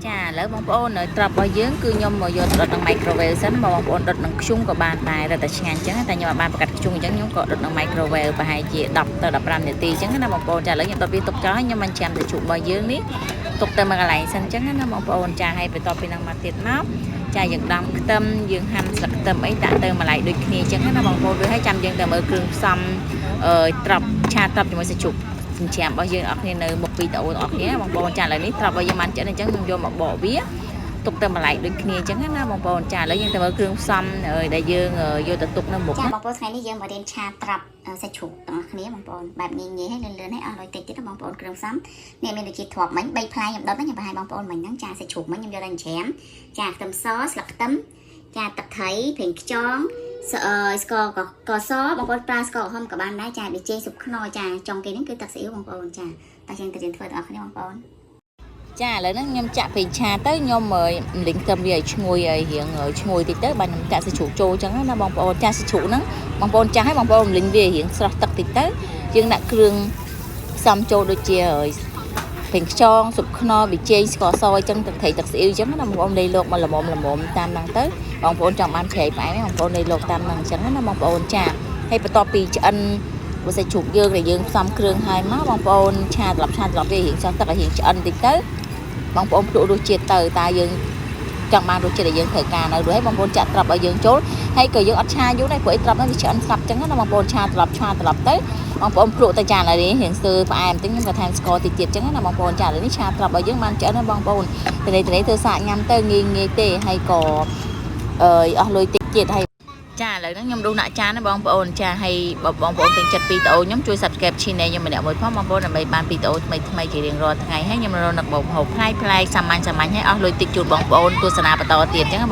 ចាឥឡូវបងប្អូននៅត្រប់របស់យើងគឺខ្ញុំមកយកទៅដុតនឹង microwave សិនបងប្អូនដុតនឹងធ្យូងក៏បានដែររត់តែឆ្ងាញ់អញ្ចឹងតែខ្ញុំអត់បានប្រកាសធ្យូងអញ្ចឹងខ្ញុំក៏ដុតនឹង microwave ប្រហែលជា10ទៅ15នាទីអញ្ចឹងណាបងប្អូនចាឥឡូវខ្ញុំដុតវាទុកចោលហើយខ្ញុំបានចាំទៅជ្រូករបស់យើងនេះទុកទៅមួយកន្លែងសិនអញ្ចឹងណាបងប្អូនចាហើយបន្ទាប់ពីនឹងមកទៀតមកចាយើងដាំខ្ទឹមយើងហាន់ស្លឹកខ្ទឹមអីដាក់ទៅម្លែកដូចគ្នាអញ្ចឹងណាបងប្អូនរួចហើយចាំយើងទៅមើលគ្រឿងផ្សំអឺត្រប់ឆាត្រប់ជាមួយសាច់ជ្រូកចិញ្ច្រាំរបស់យើងអស់គ្នានៅមុខវីដេអូទាំងអស់គ្នាបងប្អូនចាឥឡូវនេះត្រប់របស់យើងបានឆ្អិនអញ្ចឹងខ្ញុំយកមកបកវាទុកទៅម្លែកដូចគ្នាអញ្ចឹងណាបងប្អូនចាឥឡូវយើងទៅមើលគ្រឿងផ្សំដែលយើងយកទៅទុកនៅមុខ ចាបងប្អូនថ្ងៃនេះយើងមករៀនឆាត្រប់សាច់ជ្រូកទាំងអស់គ្នាបងប្អូនបែបងាយងាយហើយលឿនលឿនហើយអស់លុយតិចទៀតណាបងប្អូនគ្រឿងផ្សំនេះមានដូចជាទ្រាប់មិញ3ផ្លែខ្ញុំដុតខ្ញុំបង្ហាញបងប្អូនមិញហ្នឹងចាសាច់ជ្រូកមិញខ្ញុំយកដល់ច្រាមចាខ្ទឹមសស្លឹកខ្ទឹមចាទឹកត្រីប្រេងខ្យងស្អឺស្ករកកសបងប្អូនប្រើស្ករក្រហមក៏បានដែរចាប៊ីចេងស៊ុបខ្នុរចាចុងគេហ្នឹងគឺទឹកស៊ីអ៊ីវបងប្អូនចាតោះយើងទៅរៀនធ្វើទាំងអស់គ្នាបងប្អូន ចាឥឡូវហ្នឹងខ្ញុំចាក់ប្រេងឆាទៅខ្ញុំលីងខ្ទឹមវាឲ្យឈ្ងុយឲ្យរៀងឈ្ងុយតិចទៅបាទខ្ញុំចាក់សាច់ជ្រូកចូលអញ្ចឹងណាបងប្អូនចាសាច់ជ្រូកហ្នឹងបងប្អូនចាក់ឲ្យបងប្អូនលីងវារៀងស្រស់ទឹកតិចទៅយើងដាក់គ្រឿងផ្សំចូលដូចជាប្រេងខ្យងស៊ុបខ្នុរប៊ីចេងស្ករសអញ្ចឹងទឹកត្រីទឹកស៊ីអ៊ីវអញ្ចឹងណាបងប្អូនលេលោកមកល្មមល្មមតាមហ្នឹងទៅបងប្អូនចង់បានប្រៃផ្អែមបងប្អូនលេលោកតាមហ្នឹងអញ្ចឹងណាបងប្អូនចាហើយបន្ទាប់ពីឆ្អិនបើសាច់ជ្រូកយើងដែលយើងផ្សំគ្រឿងហើយមកបងប្អូនឆាត្រឡប់ឆាត្រឡប់វារៀងចង់ទឹកឲ្យរៀងឆ្អិនតិចទៅ បងប្អូនភ្លក់រសជាតិទៅតើយើងចង់បានរសជាតិដែលយើងត្រូវការនៅរួចហើយបងប្អូនចាក់ត្រប់ឲ្យយើងចូលហើយក៏យើងអត់ឆាយូរដែរព្រោះអីត្រប់ហ្នឹងវាឆ្អិនស្រាប់ចឹងណាបងប្អូនឆាត្រឡប់ឆាត្រឡប់ទៅបងប្អូនភ្លក់ទៅចាឥឡូវនេះរៀងស្ទើរផ្អែមតិចខ្ញុំក៏ថែមស្ករតិចទៀតចឹងណាបងប្អូនចាឥឡូវនេះឆាត្រប់ឲ្យយើងបានឆ្អិនណាបងប្អូនតនេះតនេះធ្វើសាកញ៉ាំទៅងាយងាយទេហើយក៏អឺអស់លុយតិចទៀតហើយចាឥឡូវហ្នឹងខ្ញុំដួសដាក់ចានណាបងប្អូនចាហើយបងប្អូនពេញចិត្តវីដេអូខ្ញុំជួយ Subscribe Channel ខ្ញុំម្នាក់មួយផងបងប្អូនដើម្បីបានវីដេអូថ្មីថ្មីជារៀងរាល់ថ្ងៃហើយខ្ញុំរកនឹកបងហូបប្លែកប្លែកសាមញ្ញសាមញ្ញហើយអស់លុយតិចជូនបងប្អូនទស្សនាបន្តទៀតអញ្ចឹងបង